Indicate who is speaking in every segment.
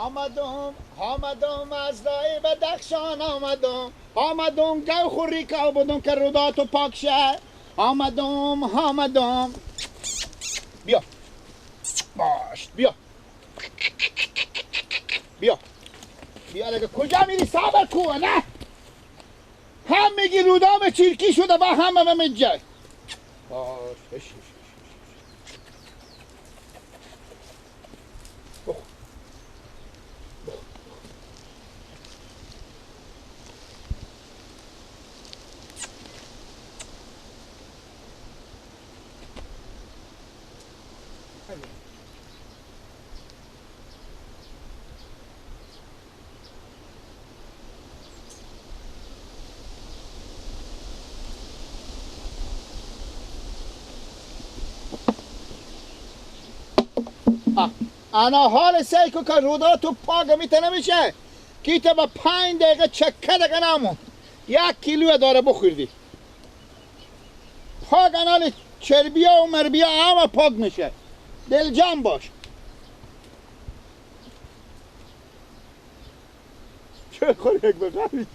Speaker 1: آمدم آمدم از راه بدخشان آمدم آمدم گو خوری که بودم که روداتو پاک شه. آمدم آمدم بیا باش بیا بیا بیا دیگه. کجا میری؟ صبر کو. نه هم میگی رودام چیرکی شده و هم هم میگه باش. انا حال سیکو که رودا تو پاک میته نمیشه کیتا با 5 دقیقه چکه دقیقه نمون 1 کیلو داره بخوردی پاک انال چربیا و مربیا همه پاک میشه. دل جمع باش. چه خوری یک بقیه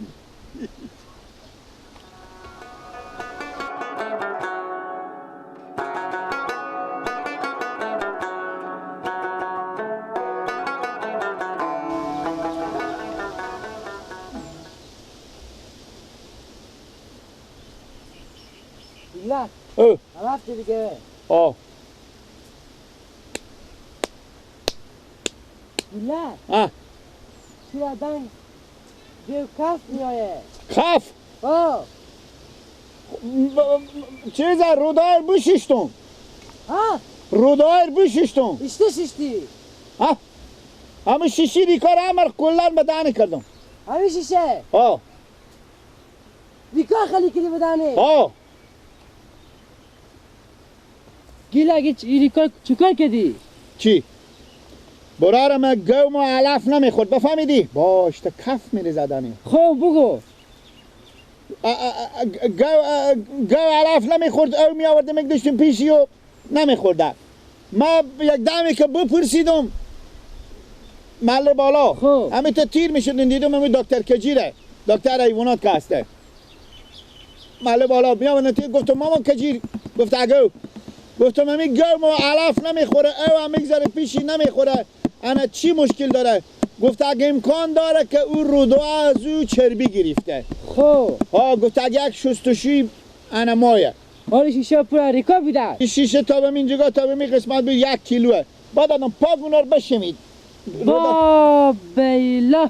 Speaker 2: رفتی دیگه.
Speaker 1: آه
Speaker 2: نه توی آدم دیو کف میایه.
Speaker 1: کف؟
Speaker 2: آه
Speaker 1: چیزه رودایر بشیشتم.
Speaker 2: ها؟
Speaker 1: رودایر بشیشتم.
Speaker 2: اشته شیشتی؟
Speaker 1: ها؟ همه شیشی ریکار همه کلان بدانه کردم.
Speaker 2: همه شیشه؟
Speaker 1: آه
Speaker 2: ریکار خیلی کردی بدانه؟
Speaker 1: آه
Speaker 2: گیل اگه ریکار چیکار کردی؟
Speaker 1: چی؟ برارم گوم و علف نمیخورد بفهمیدی؟ باش تا کف میره زدنی.
Speaker 2: خب بگو.
Speaker 1: گو علف نمیخورد او می آوردم یک داشتیم پیشی و نمیخورده. ما یک دمی که بپرسیدم محل بالا همین تا تیر میشدیم دیدم همین دکتر کجیره، دکتر حیوانات که هسته محل بالا می آوردن تیر. گفتم ماما کجیر؟ گفت اگو. گفتم همین گوم و علف نمیخوره او هم میگذاره پیشی نمیخوره انا چی مشکل داره؟ گفت اگه امکان داره که او رودو از او چربی گرفته.
Speaker 2: خب
Speaker 1: ها گفت اگه یک شستشوی انا مایه.
Speaker 2: آره شیشه پر ریکا بوده.
Speaker 1: شیشه تا به اینجا تا به این قسمت بود 1 کیلوه. بعد آدم پاک اونا رو بشمید.
Speaker 2: با بیلا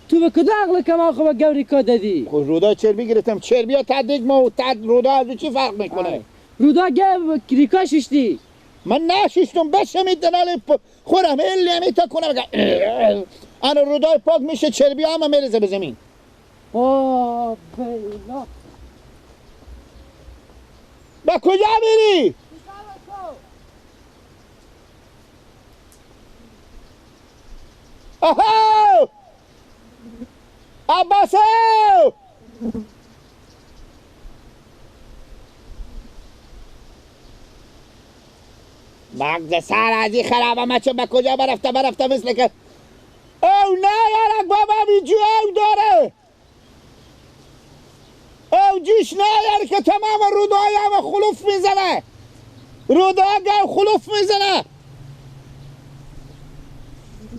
Speaker 2: تو به کدوم عقل کمال خب گو ریکا دادی؟
Speaker 1: خب رودا چربی گرفتم. چربی ها تدیگ ما و تد رودا از او چی فرق میکنه؟
Speaker 2: رودا گو ریکا ششتی.
Speaker 1: من نشیشتم بشمید دنال خورم الی همی تا کنم انا رودای پاک میشه چربی هم میرزه به زمین.
Speaker 2: با بیلا
Speaker 1: با کجا میری؟ آها عباسو مغز سر از این خرابه مچه به کجا برفته برفته مثل که او نه یارک بابا بیجو او داره او جیش نه یار که تمام رودای هم خلوف میزنه رودای گو خلوف میزنه.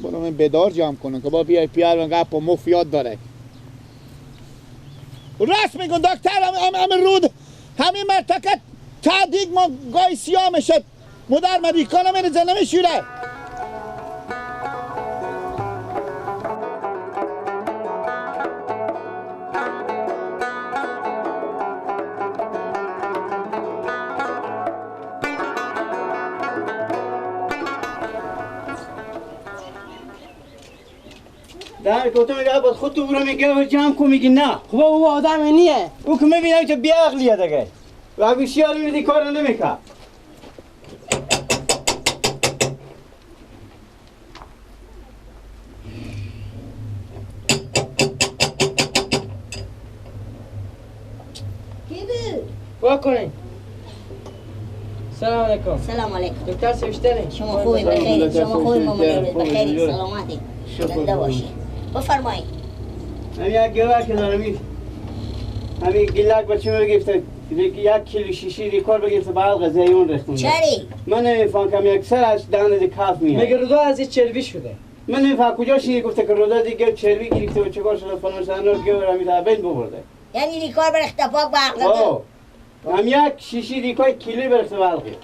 Speaker 1: برو من بدار جمع کنم که با بیای پیار من گپ و مف یاد داره. راست میگن دکتر هم رود همین مرتکت تا دیگ ما گای سیاه میشد مدر من ریکا نمیرزه نمیشوره.
Speaker 3: در گفتم میگه باید خود تو برو میگه جمع کن میگی نه.
Speaker 2: خب او آدم نیه.
Speaker 3: او که میبینم که بی عقلیه دیگه. و اگه شیار میدی کارو نمیکرد.
Speaker 2: وا کنین. سلام علیکم.
Speaker 4: سلام علیکم.
Speaker 2: دکتر سوشتنی
Speaker 4: شما خوبی؟ بخیر. شما خوبی مامان؟ بخیر سلامتی. زنده باشی. بفرمایید.
Speaker 3: همین یک گوه که دارم همین گلک بچه می گرفته 1 کیلو شیشی ریکار بگرفته بعد غذای اون ریختم.
Speaker 4: چری؟
Speaker 3: من نمیفهم کم یک سر از دهن کف میاد.
Speaker 2: مگه رودا از این چربی شده؟
Speaker 3: من نمیفهم کجا شیری گفته که رودا دیگه چربی گرفته و چیکار شده فلان شده نور گوه همی تا بین ببرده.
Speaker 4: یعنی ریکار بر اختفاق به عقل.
Speaker 3: هم یک شیشی ریکای کیلوی برخته بلقی.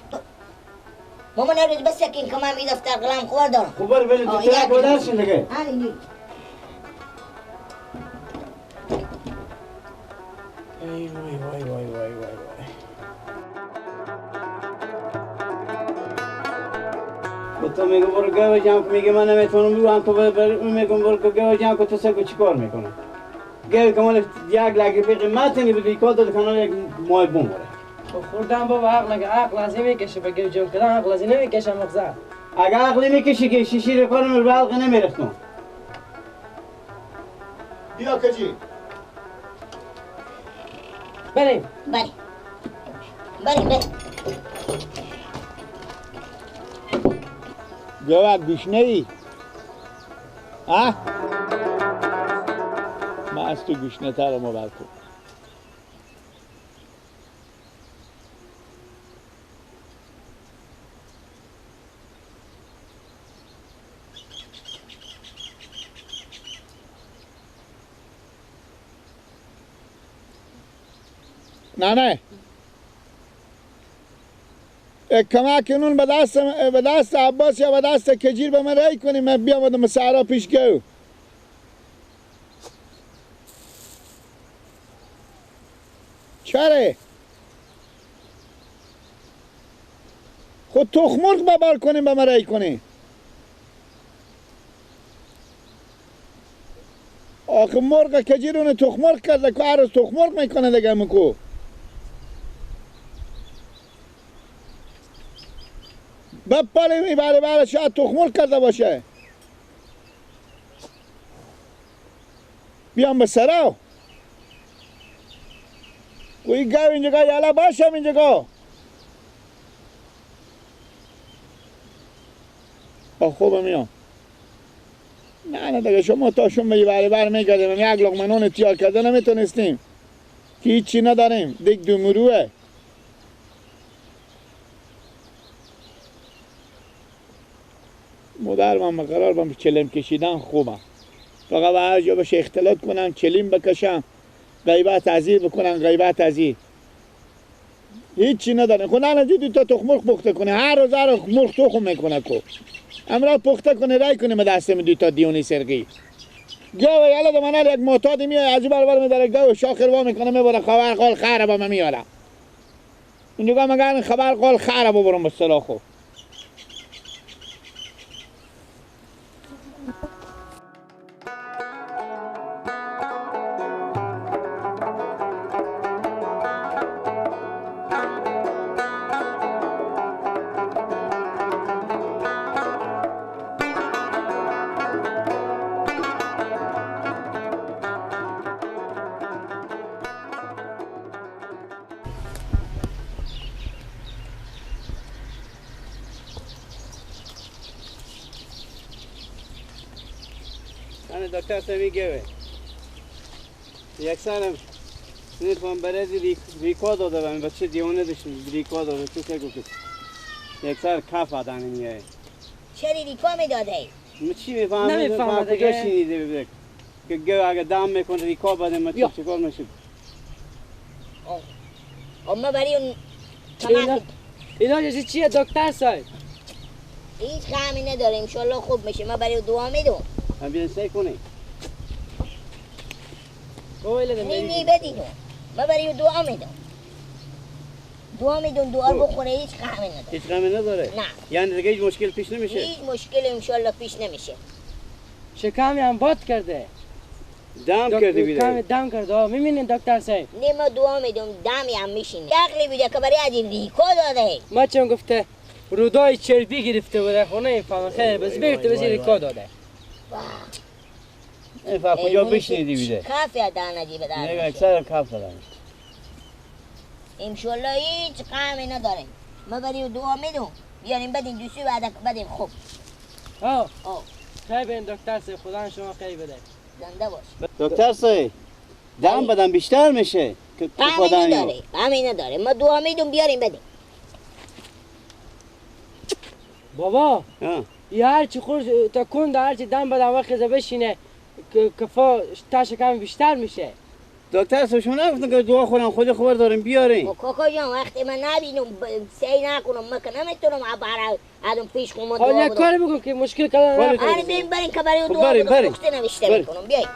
Speaker 4: مامان روز بس یکین که من می دفتر قلم خبر دارم.
Speaker 3: خبر بله تو ترک بدرشین دیگه. ای وای وای وای وای وای. تو میگم برو گوه جمع کن، میگه من نمیتونم بگم تو میگم برو گوه جمع کن تو سگو چیکار میکنه؟ گوه که مال 1 لک روپیه قیمت نی بود ریکار داد کنار یک ماه بموره.
Speaker 2: خوردن بابا عقل عقل از میکشه به گوه جمع کردن عقل از نمیکشه مغزه.
Speaker 3: اگه عقل میکشی که شیشی ریکار رو به عقل نمیرفتم.
Speaker 1: بیا کجی؟
Speaker 2: بریم.
Speaker 4: بریم. بریم بریم.
Speaker 1: گوه گوشنه ای؟ اه؟ من از تو گوشنه ترم رو بر کن. نه نه کمک نون به دست عباس یا به دست کجیر به من رای کنیم من بیام آدم سهرا پیش گو. چره؟ خود تخمرغ ببر کنیم به من رای کنیم. آخه مرغ کجیر اون تخمرغ کرده که هر روز تخمرغ میکنه دیگه مکو. بپالیم بله بله شاید تخمر کرده باشه. بیام به سراو کوی گاو اینجا یالا باشم اینجا. با خوب میام. نه نه دیگه شما تا شما بله بله میکردیم یک لقمه نون تیار کرده نمیتونستیم که هیچی نداریم دیگ دومروه. مادر من قرار بام چلم کشیدن خوبم. فقط به هر جا بشه اختلاط کنم چلیم بکشم غیبت ازی بکنم غیبت ازی. هیچی نداره. خب نه جدی تا تخم مرغ پخته کنه هر روز هر مرغ تخم میکنه کو. امرا پخته کنه رای کنه دست می تا دیونی سرقی. گاو یالا دو منال یک معتاد میاد از برابر میداره گاو شاخر وا میکنه میبره خبر قال خره با من میاره. اینجا مگر خبر قال خره ببرم به اصطلاح خو.
Speaker 3: دکتر سمی گوه یک سرم نمیفهم برای ریکا داده بهم بچه دیوانه داشتیم ریکا داده تو چه گفت یک سر کف آدم میای.
Speaker 4: چرا ریکا میداده؟
Speaker 3: من چی میفهمم؟ نمیفهمم کجا شنیده ببینه که گوه اگه دم میکنه ریکا بده من چیکار میشه؟
Speaker 4: اما برای اون کمک
Speaker 2: اینا چیه دکتر صاحب؟
Speaker 4: هیچ غمی نداره انشالله خوب میشه. من برای دعا میدم.
Speaker 3: هم بیان سعی کنی.
Speaker 4: نی نی بدینو. من برای دعا میدم. دعا میدم دعا بخوره هیچ غمی نداره.
Speaker 3: هیچ غمی نداره؟
Speaker 4: نه.
Speaker 3: یعنی دیگه هیچ مشکل پیش نمیشه؟
Speaker 4: هیچ مشکل انشالله پیش نمیشه.
Speaker 2: شکمی هم باد کرده.
Speaker 3: دم کرده بیده.
Speaker 2: کمی دم کرده. میبینین دکتر صاحب؟
Speaker 4: نه ما دعا میدم دمی هم میشینه. عقلی بیده که برای از این ریکا داده.
Speaker 2: ما چون گفته رودای چربی گرفته بوده خونه این خیر بس بگرفته بس ریکا داده.
Speaker 3: این فقط کجا بشنیدی بیده؟
Speaker 4: کف یا دانه به در
Speaker 3: نگاه اکثر کف دادن.
Speaker 4: انشالله هیچ غمی نداریم. ما برای دعا میدم بیاریم بدین دوستی بعد بدیم خوب.
Speaker 2: آه. خیلی بین دکتر صاحب، خدا شما خیلی بده.
Speaker 4: زنده باش.
Speaker 3: دکتر صاحب دم بدم بیشتر میشه.
Speaker 4: غمی نداره، غمی نداره. ما دعا میدم بیاریم بدیم.
Speaker 2: بابا یه هرچی خورد تا کند هرچی دم بدم وقت بشینه کفا تاش کم بیشتر میشه.
Speaker 3: دکتر صاحب شما نگفتن که دعا خورم خود خبر داریم بیاریم.
Speaker 4: کاکا جان وقتی من نبینم سعی نکنم من که نمیتونم برای ادم پیش خودم دعا
Speaker 2: بدم. کاری بکن که مشکل کلان
Speaker 4: نره. آره بریم بریم که برای دعا بدم نقطه نوشته میکنم. بیای.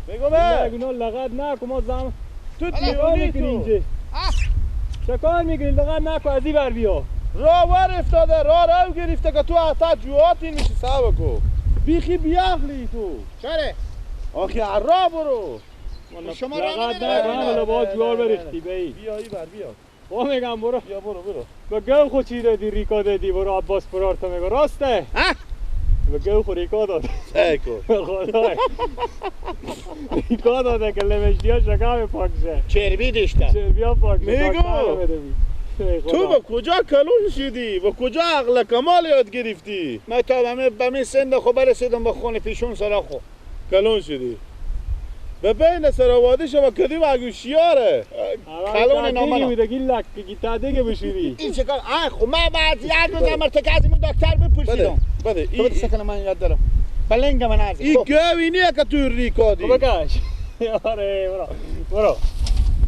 Speaker 5: بگم لغت نکن ما زم تو دیوانه میکنی اینجا. چه کار میکنی؟ لغت نکن از این بر بیا.
Speaker 6: راه ور افتاده، راه رو گرفته که تو حتی جوات این میشی صاحب کو. بیخی بیعقلی تو.
Speaker 1: چره؟
Speaker 6: آخی راه برو.
Speaker 1: شما راه
Speaker 5: نمیدونی. با جوار بریختی بی.
Speaker 6: بیا این بر بیا.
Speaker 5: با میگم برو.
Speaker 6: بیا برو برو.
Speaker 5: با گو خو چی دادی ریکا دادی برو عباس فرار تو میگه راسته. به گو خو ریکا داد.
Speaker 6: سیکو.
Speaker 5: خدای. ریکا داده که لمشدیا شکم پاک شه.
Speaker 1: چربی داشته.
Speaker 5: چربیا پاک شه.
Speaker 6: میگو. تو با کجا کلون شدی؟ با کجا عقل کمال یاد گرفتی؟
Speaker 1: من تا به می سند خو برسیدم با خون پیشون سرا خو.
Speaker 6: کلون شدی. به بین سراواده شما کدیم اگوشیاره.
Speaker 1: کلون نامنا.
Speaker 5: دیگه لک گیتا دیگه بشیری.
Speaker 1: این چه کار؟ خو من بعد یک روز مرتکز من دکتر بپرسیدم.
Speaker 6: بده.
Speaker 1: این سکن من یاد دارم. بلنگ من از.
Speaker 6: این گوینیه که تو ریکا دی.
Speaker 5: بکش. آره برو. برو.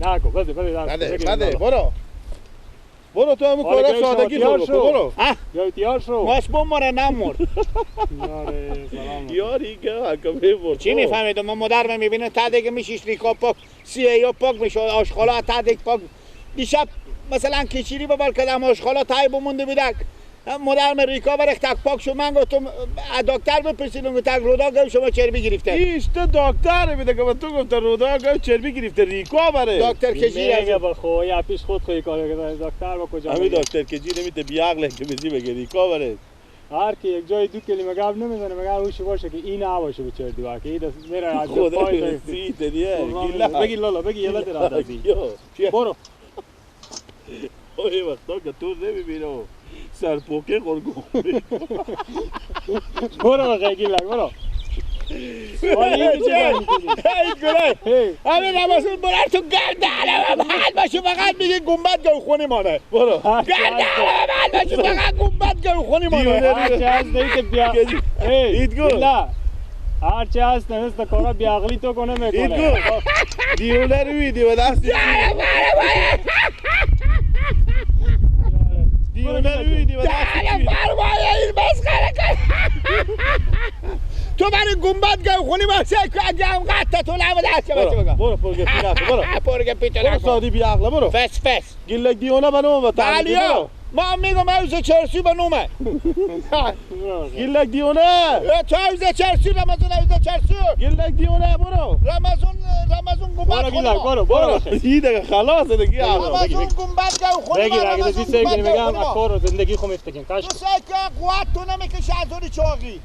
Speaker 5: نکو بده بده
Speaker 6: بده برو. برو تو همون کارا سادگی خور بکن برو.
Speaker 5: یا تیار شو.
Speaker 1: ماش بمره نمرد.
Speaker 5: یاره سلام.
Speaker 6: یاری که حکم برد.
Speaker 1: چی میفهمیدم من مادر میبینه تا دیگه میشیش ریکا پاک سی یا پاک میشه آشغالا تا دیگه پاک. دیشب مثلا کشیری ببر کردم آشغالا تای بمونده بودک. مادرم ریکا برخ تک پاک شو من گفتم دکتر بپرسیدم گفت تک رودا گفت شما چربی گرفته.
Speaker 6: ایش تو دکتر میده که تو گفت رودا گفت چربی گرفته ریکا بره.
Speaker 1: دکتر کجی
Speaker 5: میگه با خو یا پیش خود خوی کار کرده دکتر با کجا؟
Speaker 6: همین دکتر کجی نمیته بی عقله که بزی بگه ریکا بره. هر
Speaker 5: کی یک جای دو کلمه گپ نمیزنه مگر هوش باشه که این نباشه به چردی با که این میره از پای بگی لالا بگی یلا درازی. برو.
Speaker 6: اوه وقتا که تو نمیبینم سرپوکه خورگو
Speaker 5: برو خیلی لگ برو.
Speaker 1: همین رمضان برو تو گرد علم حل باشو فقط میگه گنبد گو خونی مانه.
Speaker 6: برو
Speaker 1: گرد علم حل باشو فقط گنبد گو خونی مانه.
Speaker 5: هرچه هست دیگه بیا
Speaker 6: ایدگو
Speaker 5: هرچه هست نمیست کارا بیعقلی تو کنه میکنه.
Speaker 6: دیونه رویدی و دست دیونه رویدی و دست
Speaker 1: فرمایه این مسخره کن. تو برای گنبد گو خونی باشه که اگه هم قطع تو نبوده هست چه بگم.
Speaker 6: برو پرگه پی نکن برو.
Speaker 1: پرگه پی تو
Speaker 6: نکن. سادی بی عقله برو.
Speaker 1: فس فس.
Speaker 6: گیلک دیونه بنوم و تعلیه برو.
Speaker 1: ما میگم اوز چرسی بنومه.
Speaker 6: گیلک دیونه.
Speaker 1: تو اوز چرسی رمضان اوز چرسی.
Speaker 6: گیلک دیونه برو.
Speaker 1: رمضان رمضان گنبد خونی
Speaker 5: برو برو.
Speaker 6: این دیگه خلاص دیگه.
Speaker 1: رمضان گنبد گو خونی
Speaker 5: ما. رمضان گنبد گو خونی ما. کار زندگی خو میفتکین.
Speaker 1: تو سعی که قوت تو نمیکشه از اون چاقی.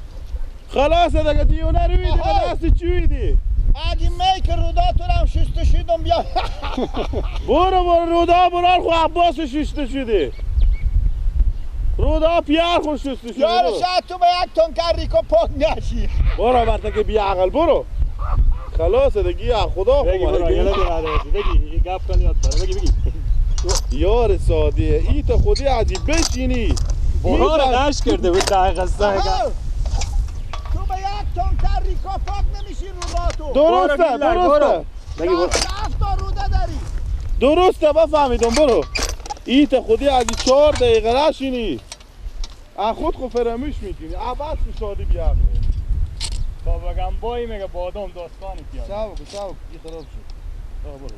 Speaker 6: خلاص دیگه دیونه رویدی به دست چویدی.
Speaker 1: اگه میک رودا تو هم شسته شدم بیا.
Speaker 6: برو برو رودا برو خو عباس شسته شدی. رودا پیار خو شسته شدی.
Speaker 1: یار شاید تو به یک تانکر ریکا پاک نشی.
Speaker 6: برو برتا که بی عقل برو. خلاص دیگه خدا خو
Speaker 5: بگی برو یالا بگی گپ کن یاد بگی بگی.
Speaker 6: یار سادیه ای تا خودی عجیب بشینی.
Speaker 5: برو داش کرده بود دقیقاً.
Speaker 1: تو به یک تانکر ریکا پاک نمیشی رودا تو.
Speaker 6: درسته درسته.
Speaker 3: بگی برو.
Speaker 1: هفت تا روده داری.
Speaker 6: درسته بفهمیدم برو. ای تا خودی از 4 دقیقه نشینی. از خود خو فراموش میکنی. عباس سادی بی عقله.
Speaker 5: تا بگم بای میگه بادام داستانی پیاده.
Speaker 6: ساو کو ساو کی خراب شد. برو برو.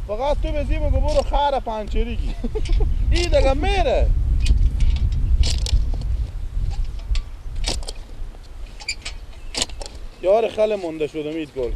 Speaker 6: فقط تو بزی بگو برو خر پنچری گی. این دیگه میره. یار خل مونده شدم اید گل.